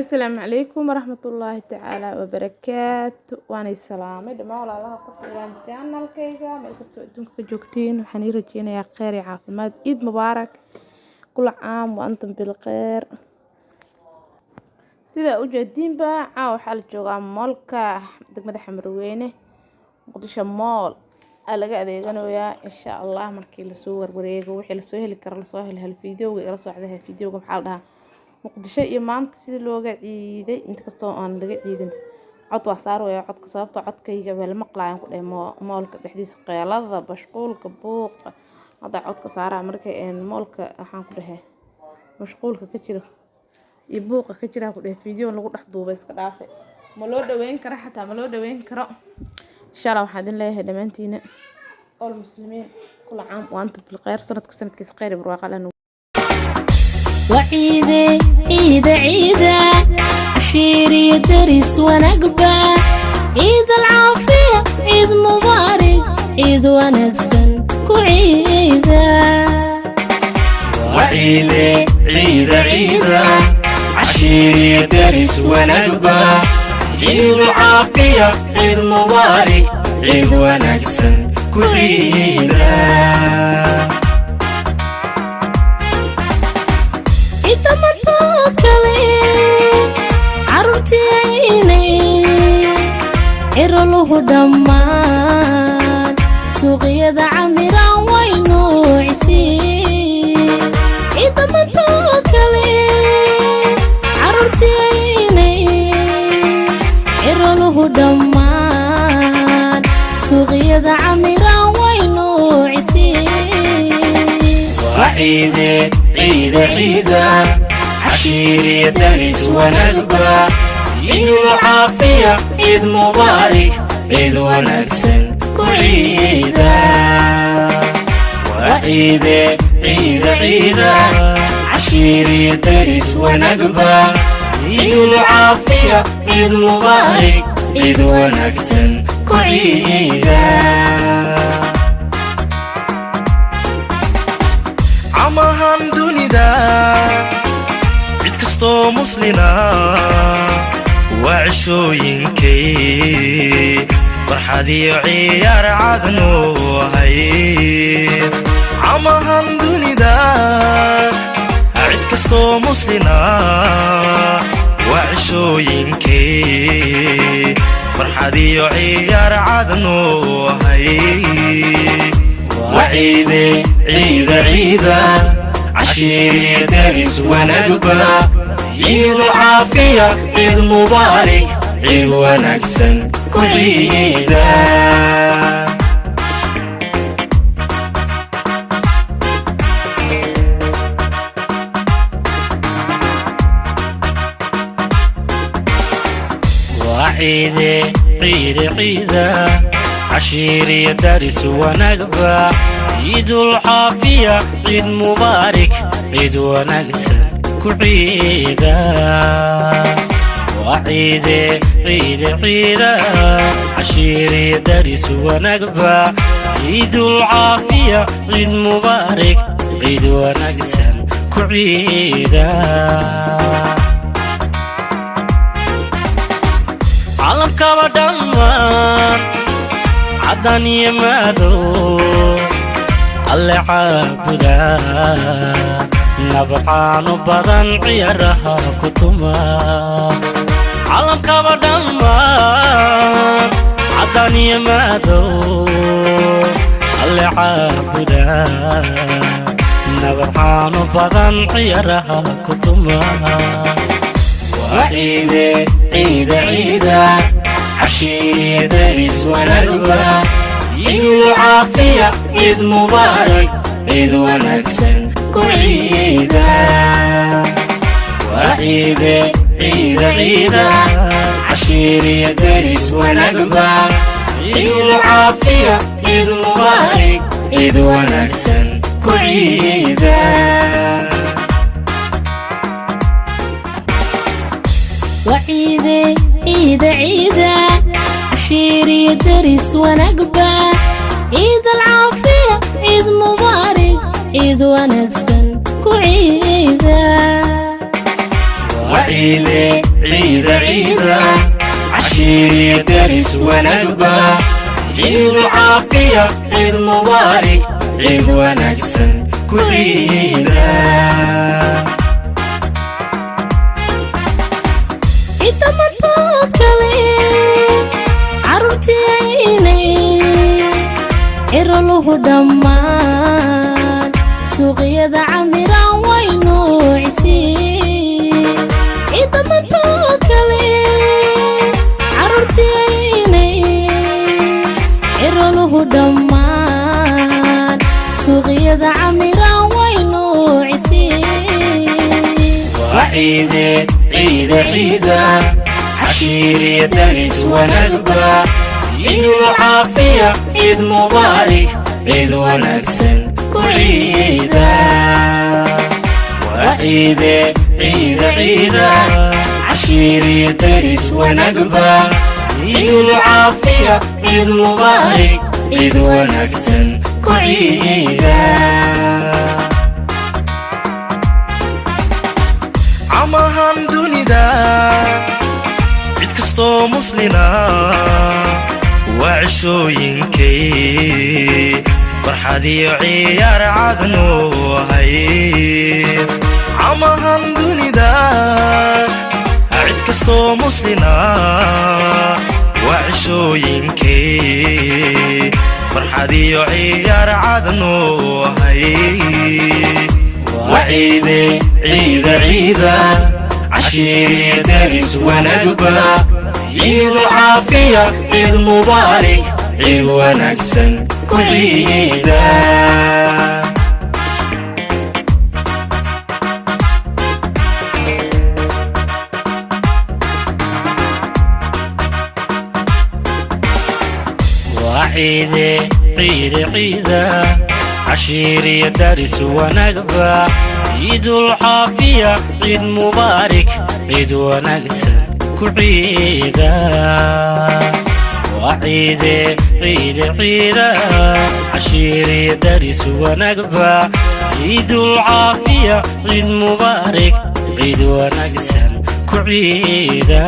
Asalaamu calaykum waraxmatullaahi tacaala wabarakaatu. Waanay salaamay dhammaan walaalaha ku xiran channelkayga meel kastoo adduunka ka joogtiin. Waxaan ii rajeynayaa kheyr iyo caafimaad. Ciid mubaarak, kula caam wa antum bilkheyr. Sidaa ujeediinba, caawa waxaa la joogaa mallka degmada Xamarweyne, Muqdisho Mall aa laga adeeganayaa. Insha Allah markii lasoo warwareego, wixii lasoo heli karo lasoo helo hel. Videoga igala socda. Videoga maxaa la dhahaa? Muqdisho iyo maanta sidii looga ciiday. Inta kastoo aan laga ciidin, cod waa saaraya codka, sababta codkayga waa la maqlaayaan ku dhahay mallka dhexdiisa, qeelada, mashquulka, buuqa. Hadda codka saaraa marka mallka waxaan ku dhahay mashquulka ka jiro iyo buuqa ka jira ku dhahay video lagu dhex duubay iska dhaafay, ma loo dhaweyn karo, xataa ma loo dhaweyn karo. Insha Allah waxaan idin leeyahay dhammaantiina, all muslimiin, kula caam wa antum bilkheyr. Sanadka sanadkiisa kheyr iyo barwaaqo alle. Waciide, ciida, ciida, cashiiriyo deris wanaagba. Ciid alcaafiya, ciid mubaarig, ciid wanaagsan ku ciida. Waciide, ciida, ciida, cashiiriyo deris wanaagba. Ciid caafiya, ciid mubaarig, ciid wanaagsan ku ciida. Ciidamadoo kale carruurtiinay ciroluhu dhammaan suuqyada camiraan way noocisiin. Ciidamadoo kale carruurtiinay ciroluhu dhammaan suuqyada camiraan way noocisiin. Waciide, ciida, ciida, cashiiriyo deris wanaagba. Ciid caafiya, ciid mubaarig, ciid wanaagsan ku ciida. Waa ciide, ciida, ciida, cashiiriyo deris wanaagba. Ciid caafiya, ciid mubaarig, ciid wanaagsan ku ciida. Camahan dunida cid kastoo muslina waa cishooyinkay farxad iyo ciyaar cadnu ahay. Camahan dunida cid kastoo muslina waa cishooyinkay farxad iyo ciyaar cadnu ahay. Waciide, ciida, ciida, cashiiriyo deris wanaagba. Ciid caafiya, ciid mubaarig, ciid wanaagsan ku ciida. Waa ciide, ciide, ciida, cashiiriyo daris wanaagba. Ciidul caafiya, ciid mubaarig, ciid wanaagsan ku ciida. Waa ciide, ciide, ciida, cashiiriyo daris wanaagba. Ciidul caafiya, ciid mubaarig, ciid wanaagsan ku ciida. Caalamkaba dhammaan caddan iyo madow Alle caabuda, nabcaanu badan ciyaaraha ku tuma. Caalamkaba dhammaan caddan iyo madow Alle caabuda, nabadcaanu badan ciyaaraha ku tuma. Waa ciide, ciida, ciida, cashiiriyo deris wanaagba. Ciid caafiya, ciid mubaarig, ciid wanaagsan ku ciida. Waa ciide, ciida, ciida, cashiiriyo deris wanaagba. Ciid caafiya, ciid mubaarig, ciid wanaagsan ku ciida. Waciide, ciida, ciida, cashiiriyo deris wanaagba. Ciid alcaafiya, ciid mubaarig, ciid wanaagsan ku ciida. Waciide, ciida, ciida, cashiiriyo deris wanaagba, ciidul caafiya, ciid mubaarig, ciid wanaagsan ku ciida. Ciidamadoo kale carruurtiaynay ciroluhu dhammaan suuqyada camiraan way nuucisii. Ciidamadoo kale carruurtiaynay ciroluhu dhammaan suuqyada camiraan way nuucisii. Waciide, ciida, ciida, cashiiriyo deris wanaagba, ciidul caafiya, ciid mubaarig, ciid wanaagsan ku ciida. Waciide, ciida, ciida, cashiiriyo deris wanaagba, ciidul caafiya, ciid mubaarig, ciid wanaagsan ku ciida. Camahan dunida cid kastoo muslina waa cishooyinkay farxad iyo ciyaar cadnu ahay. Camahan dunida cid kastoo muslina waa cishooyinkay farxad iyo ciyaar cadnu ahay. Waciide, ciida, ciida, cashiiriyo deris wanaagba, ciidul caafiya, ciid mubaarig, ciid wanaagsan ku ciida. Waa ciide, ciide, ciida, cashiiriyo daris wanaagba, ciidul caafiya, ciid mubaarig, ciid wanaagsan ku ciida. Waa ciide, ciide, ciida, cashiiriyo daris wanaagba, ciidul caafiya, ciid mubaarig, ciid wanaagsan ku ciida.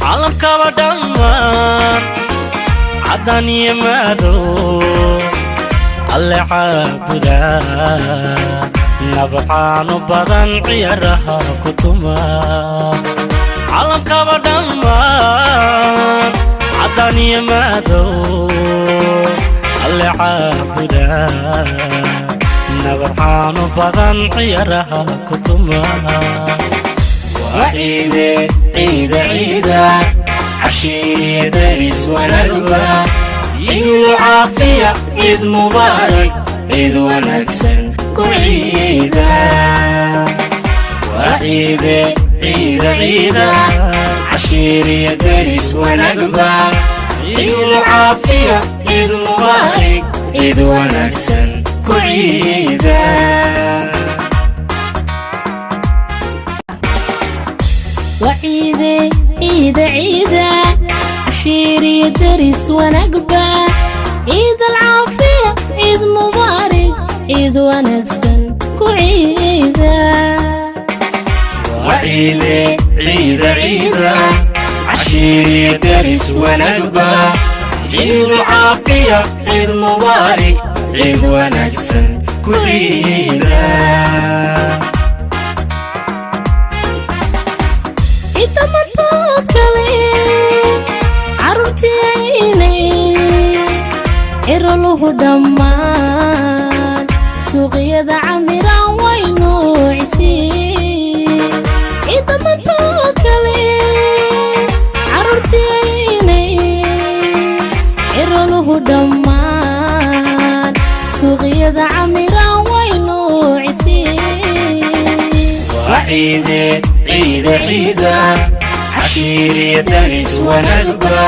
Calamkaba dhammaan caddan iyo madow alle caabuda, nabcaanu badan ciyaaraha ku tuma. Calamkaba dhammaan caddan iyo madow alle caabuda, nabcaanu badan ciyaaraha ku tuma. Waciide, ciida, ciida, cashiiriyo deris wanaagba, ciidul caafiya, ciid mubaarig, ciid wanaagsan ku ciida. Waciide, ciida, ciida, cashiiriyo deris wanaagba, ciidul caafiya, ciid mubaarig, ciid wanaagsan ku ciida. Waciide, ciida, ciida, cashiiriyo deris wanaagba, ciid alcaafiya, ciid mubaarig, ciid wanaagsan ku ciida. Waciide, ciida, ciida, cashiiriyo deris wanaagba, ciidul caafiya, ciid mubaarig, ciid wanaagsan ku ciida. Ciidamadoo kale carruurtiaynay ciroluhu dhammaan suuqyada camiraan way nuucisii. Ciidamadoo kale carruurtiaynay ciroluhu dhammaan suuqyada camiraan way nuucisii. Waciide, ciida, ciida, cashiiriyo deris wanaagba,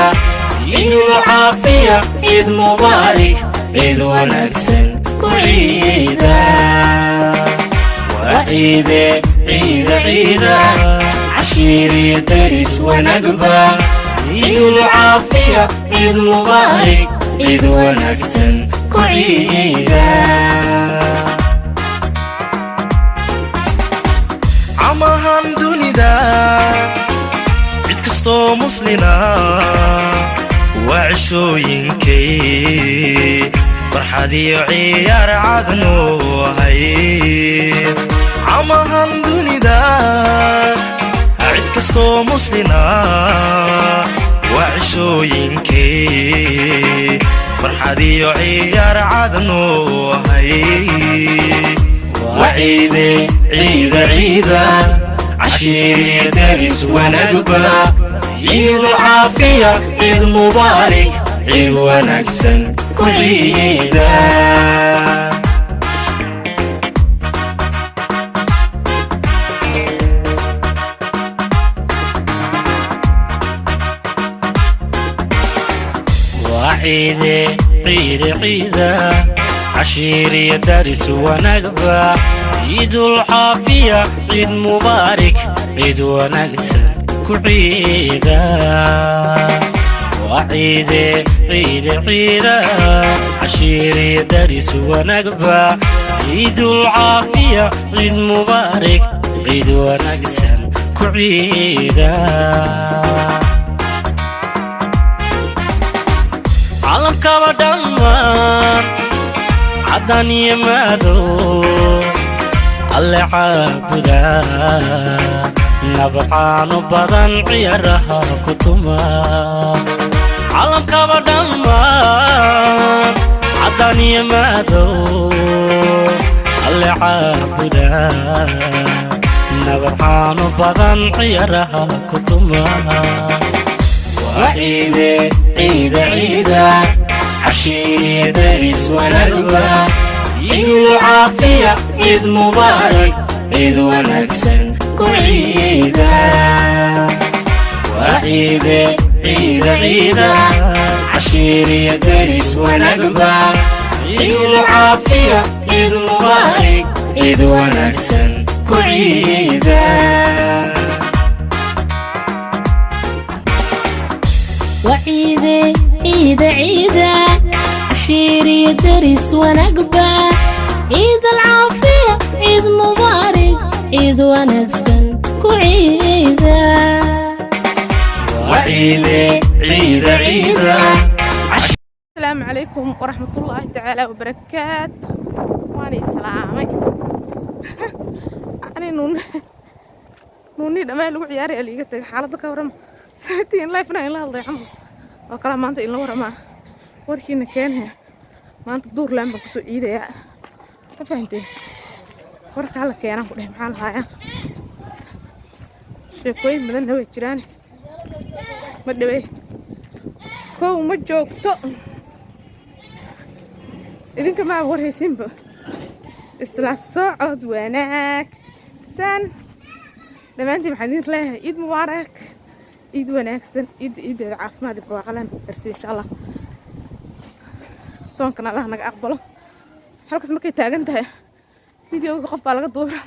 ciidul caafiya, ciid mubaarig, ciid wanaagsan ku ciida. Waciide, ciida, ciida, cashiiriyo deris wanaagba, ciidul caafiya, ciid mubaarig, ciid wanaagsan ku ciida. Camahan dunida cid kastoo muslina waa cishooyinkay farxad iyo ciyaar cadnu ahay. Camahan dunida cid kastoo muslina waa cishooyinkay farxad iyo ciyaar cadnu ahay. Waciide, ciida, ciida, cashiiriyo deris wanagba, ciidul caafiya, ciid mubaarig, ciid wanaagsan ku ciida. Waa ciide, ciide, ciida, cashiiriyo daris wanaagba, ciidul caafiya, ciid mubaarik, ciid wanaagsan ku ciida. Waa ciide, ciide, ciida, cashiiriyo daris wanaagba, ciidul caafiya, ciid mubaarik, ciid wanaagsan ku ciida. Calamkaba dhammaan cadaan iyo madow Alle caabuda, nabcaanu badan ciyaaraha ku tuma. Calamkaba dhammaan cadaan iyo madow Alle caabuda, nabcaanu badan ciyaaraha ku tuma. Waciide, ciida, ciida, cashiiriyo deris wanagba, ciidul caafiya, ciid mubaarak, ciid wanaagsan ku ciida. Waciide, ciida, ciida, cashiiriyo deris wanagba, ciidul caafiya, ciid mubaarak, ciid wanaagsan ku ciida. Waciide, ciida, ciida, cashiiriyo deris wanagba, ciid alcaafiya, ciid mubaarig, ciid wanaagsan ku ciida. Waciide, ciida, ciida. Asalaamu calaykum waraxmatullaahi tacaala wabarakaatu. Waan salaamay. Ani nuun nuunii dhammaan lagu ciyaaraya liiga tagay. Xaaladda ka warrama, 17 lifena in la hadlay camal oo kala maanta in la waramaa warkiina keenaya. Maanta duurlaan baan kusoo ciidayaa, ma fahanteen? Warka hala keenaan ku dheh. Maxaa lahaayaa? Sheekooyin badanna way jiraan. Ma dhawey kow ma joogto. Idinka maa warhaysiinba. Isla socod wanaagsan dhammaantiin. Waxaan idin leeyahay ciid mubaarak, ciid wanaagsan, ciidda ciiddeeda caafimaad iyo barwaaqalaan gaarsiiyo, insha Allah. Soonkana Allah naga aqbalo. Halkaas markay taagan tahay videoga qof baa laga duubay.